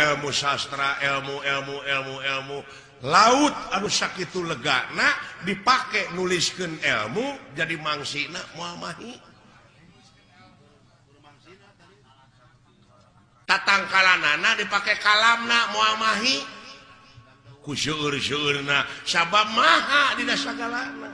Ilmu sastra, ilmu, ilmu, ilmu, ilmu laut anu sakitu legana dipake nuliskeun ilmu jadi mangsina moal mahi. Tatangkalanana dipake kalamna moal mahi ku seueur-seueurna sabab maha dina sagalana.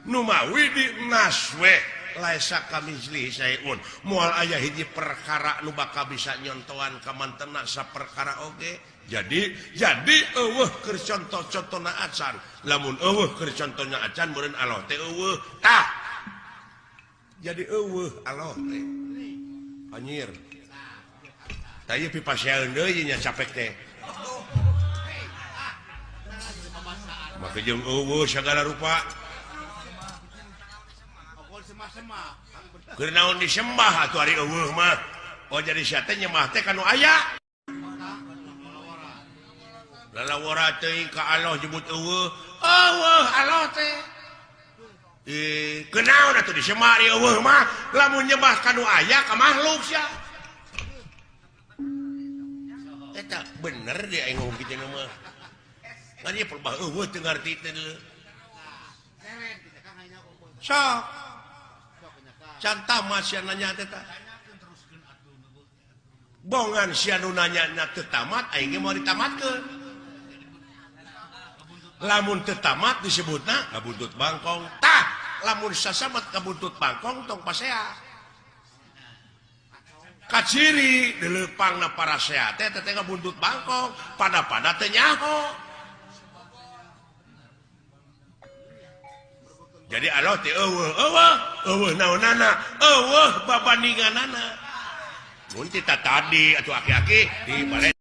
Nu mawi di naswe laisa kamitslihi syai'un, moal aya hiji perkara nu bakal bisa nyontoan ka mantena saperkara oge. Jadi eueuh keur contoh-contona acan. Lamun eueuh keur contohna acan meureun Allah teh eueuh. Tah, jadi eueuh Allah teh anjir. Tah, ieu pipaseun deui nya, capek teh. Make jeung eueuh sagala rupa. Keur naon disembah atuh ari eueuh mah? Oh, jadi sia teh nyembah teh ka nu aya. Lalawara teuing ka Allah jebut eueuh. Eueuh Allah teh. Eh, kunaon atuh disembah ari eueuh mah? Lamun nyembah ka nu aya ka makhluk sia. Eta bener dia aing ngomong kitu mah. Ngan ieu perbah eueuh teu ngarti teh deuleu. Sok. Can tamat sia nanya teh tah. Bongan sia nu nanya na teu tamat, aing ge moal ditamatkeun. Lamun teu tamat disebutna ngabuntut bangkong. Tah, lamun sasamat ngabuntut bangkong tong pasea. Kaciri dileupangna parasea teh teh ngabuntut bangkong, pada-pada teu nyaho. Jadi Allah teh eueuh, eueuh, eueuh naonana, eueuh babandinganana. Mun ti tadi atuh aki-aki di balik.